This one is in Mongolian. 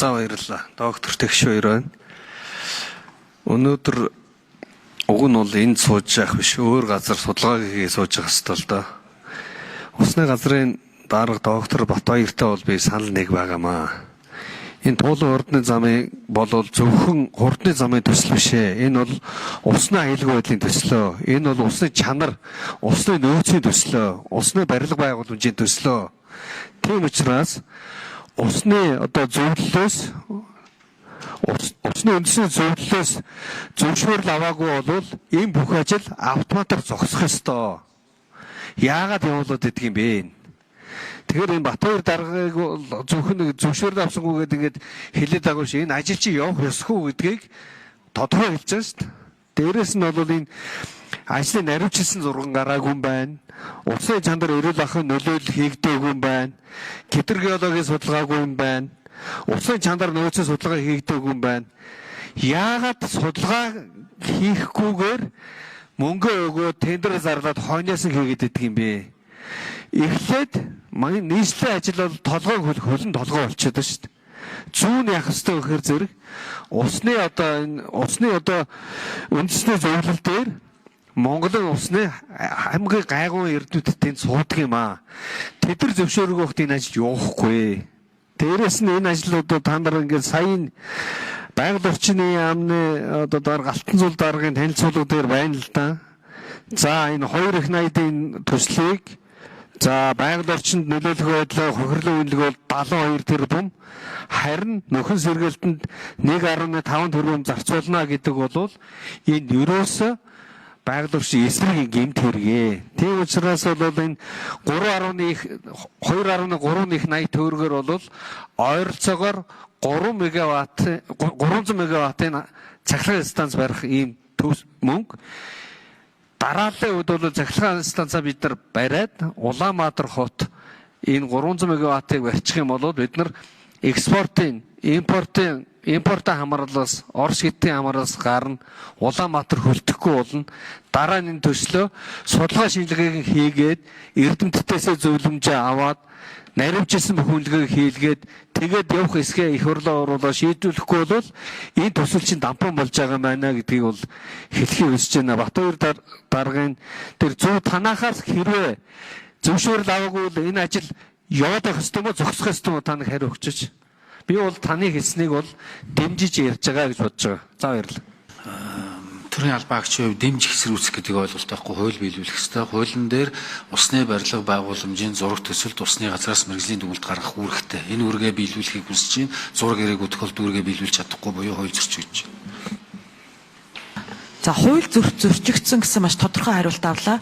За, баярлалаа. Доктор Тэгш хоёр байна. Өнөөдөр уг нь бол энд сууж явах биш, өөр газар судалгаа хийгээ сууж явах хэрэгтэй л доо. Усны газрын дарга доктор Батбаяртай бол би санал нэг байгаамаа. Энэ Туулан хурдны замын болол зөвхөн хурдны замын төсөл биш ээ. Энэ бол усны аюулгүй байдлын төслөө. Энэ бол усны чанар, усны нөөцийн төслөө, усны барилга байгууламжийн төслөө. Тийм учраас усны одоо зөвлөлөөс, усны үндэсний зөвлөлөөс зөвшөөрөл аваагүй бол энэ бүх ажил автоматар зогсох ёстой. Яагаад явуулаад идэх юм бэ? Тэгэхээр энэ Батбаяр даргаыг бол зөвхөн нэг зөвшөөрөл авсангүй гэдэг ингээд хэлээд байгаа биш. Энэ ажил чи явах ёсгүй гэдгийг тодорхой хэлж байгаа шүү дээ. Дээрээс нь бол энэ ажлын наривчилсан зурган гараагүй юм байна. Усны чанар, эрүүл ахуйн нөлөөлөл хийгдээгүй юм байна. Гидрогеологийн судалгаагүй юм байна. Усны чанар, нөөцийн судалгаа хийгдээгүй юм байна. Яагаад судалгаа хийхгүйгээр мөнгө өгөө, тендер зарлаад хойноос нь хийгээд идэх юм бэ? Эхлээд манай нийслэлийн ажил бол толгой хөлн толгой болчиход байна шүү дээ. Зүүн яах ёстой гэхээр зэрэг усны одоо энэ усны одоо үндэсний зөвлөл дээр Монголын усны хамгийн гайгүй эрдэмтэд тэнд суудаг юм аа. Тэд нар зөвшөөрөөгүй байхад энэ ажил явахгүй. Дээрээс нь энэ ажлуудаа та нар ингээд сая байгаль орчны яамны одоо дарга Алтан зул даргын танилцуулга дээр байна л да. За, энэ хоёр их найдын төслийг, за, байгаль орчинд нөлөөлөх байдлаа, хохирлын үнэлгээ бол 72 тэрбум, харин нөхөн сэргэлтэнд 1.5 тэрбум зарцуулна гэдэг бол энэ ерөөсөө байгаль орчин эсрэг гэмт хэрэг. Тийм учраас бол энэ 3.1 2.3 их 80 төгрөгөөр бол ойролцоогоор 3 мегаватт, 300 мегаваттын цахилгаан станц барих ийм төс мөнгө. Дарааллын үед бол цахилгаан станцаа бид нар бариад, Улаанбаатар хот энэ 300 мегаваттыг барьчих юм бол бид нар экспортын, импортын, импортын хамаарлаас, Орос хятадын хамаарлаас гарна, Улаанбаатар хөлтөхгүй болно. Дараа нь энэ төслөө судалгаа шинжилгээг хийгээд, эрдэмтдээсээ зөвлөмжөө аваад, наривчилсан бүх үнэлгээг хийлгээд, тэгээд явах хэсгээ их хурлаа оруулаа шийдвэрлэхгүй бол энэ төсөл чинь дампуун болж байгаа юм байна гэдгийг бол хэлэхийг хүсэж байна. Батбаяр даргын тэр зүү танаахаас хэрвээ зөвшөөрөл аваагүй бол энэ ажил яваад байх ёстой юм уу, зогсох ёстой юм уу, та нэг хариу өгчөөч. Би бол таны хэлснийг бол дэмжиж ярьж байгаа гэж бодож байгаа. За, баярлалаа. Төрийн албан агчийн хувьд дэмжих, эсэргүүцэх гэдэг ойлголт байхгүй, хууль биелүүлэх ёстой. Хуулийн дээр усны барилга байгууламжийн зураг төсөлд усны газраас мэргэжлийн дүгнэлт гаргах үүрэгтэй. Энэ үүргээ биелүүлэхийг хүсэж байна. Зураг ирээгүй тохиолдолд үүргээ биелүүлж чадахгүй буюу хууль зөрчигдөж байна. За, хууль зөрчигдсөн гэсэн маш тодорхой хариулт авлаа.